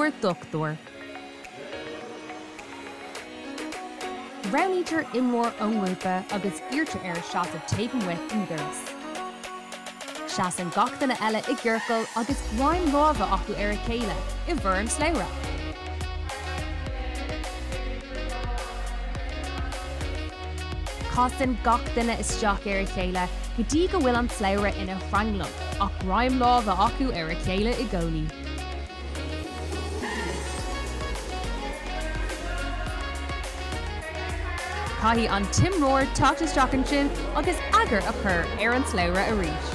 imreoir dochtúir. Roghnaítear imreoir ón ngrúpa agus iarrtar air seasamh taobh amuigh den doras. Seasann gach duine eile i gciorcal agus greim láimhe acu ar a chéile i bhfoirm slabhra. Casann gach duine isteach ar a chéile go dtí go bhfuil an slabhra ina thranglam ach greim láimhe acu ar a chéile i gcónaí. Caithfidh an t-imreoir teacht isteach ansin agus eagar a chur ar an slabhra arís.